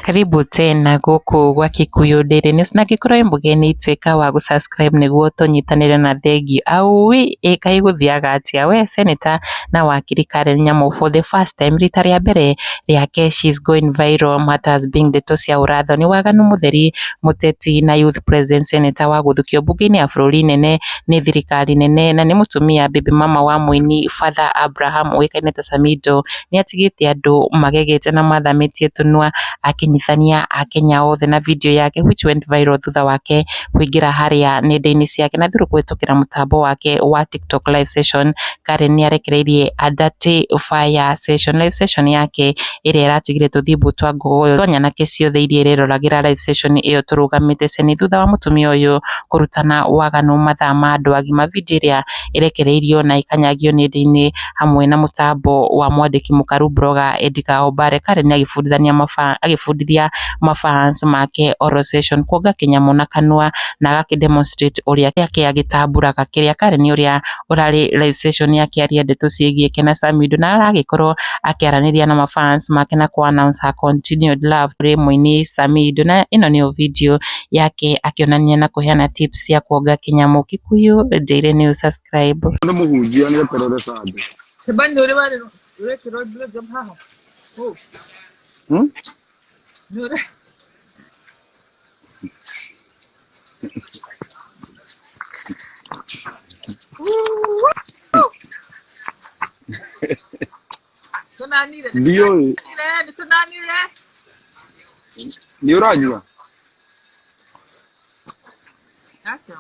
Karibu tena gũkũ gwa Kikuyu Daily News, na angĩkorwo wĩ mũgeni tuĩka wa gũ-subscribe nĩguo tũnyitanĩre na thengiũ. Aui ĩ kaĩ gũthiaga atĩa? We Senator na wakiri Karen Nyamu for the first time, rita rĩa mbere rĩake, she's going viral, matters being ndeto cia ũrathoni, waganu mũtheri, mũteti na youth president senator wa gũthukio mbunge-inĩ ya bũrũri nene nĩ thirikari nene, na nĩ mũtumia baby mama wa mũini Father Abraham ũĩkaine ta Samido. Nĩ atigĩte andũ magegete na mathamĩtie tũnua akĩnyitithania akenya othe na video yake which went viral thutha wake kũingĩra harĩa nenda-inĩ ciake na through kũhĩtũkĩra mũtambo wake wa TikTok live session. Karen nĩ arekereirie a dirty fire session, live session yake ĩrĩa ĩratigire tũthimbu twa ngogoyo twa nyanake ciothe iria ireroragĩra live session ĩyo tũrũgamĩte ceni thutha wa mũtumia ũyũ kũrutana waganu mathaa ma andũ agima. Video ĩrĩa ĩrekereirio na ĩkanyagio nenda-inĩ hamwe na mũtambo wa mwandĩki mũkaru blogger Edgar Obare, Karen agĩbundithania agĩbundithia mafans make oral session, kuonga kĩnyamũ na kanua na agakĩ demonstrate ũrĩa yake agĩtambũraga kĩrĩa. Karen ũrĩa ũrarĩ live session akĩaria ndeto ciĩgiĩ Ken na Samido, na aragĩkorwo akĩaranĩria na mafans make na kũ announce her continued love kũrĩ mũini Samido, na ĩno nĩyo video yake akĩonania na kũheana tips cia kuonga kĩnyamũ. Kikuyu Daily News, subscribe. Nĩ mũhunjia nĩ eterere Sunday. Shabani nĩ ũrĩ warĩ ũrekĩrwo blowjob haha? Oh, Hmm? nĩ ũrĩ. Tũnanire, nĩ Ndiũĩ. tũnanire, nĩ tũnanire. Nĩ ũranyua? Aca.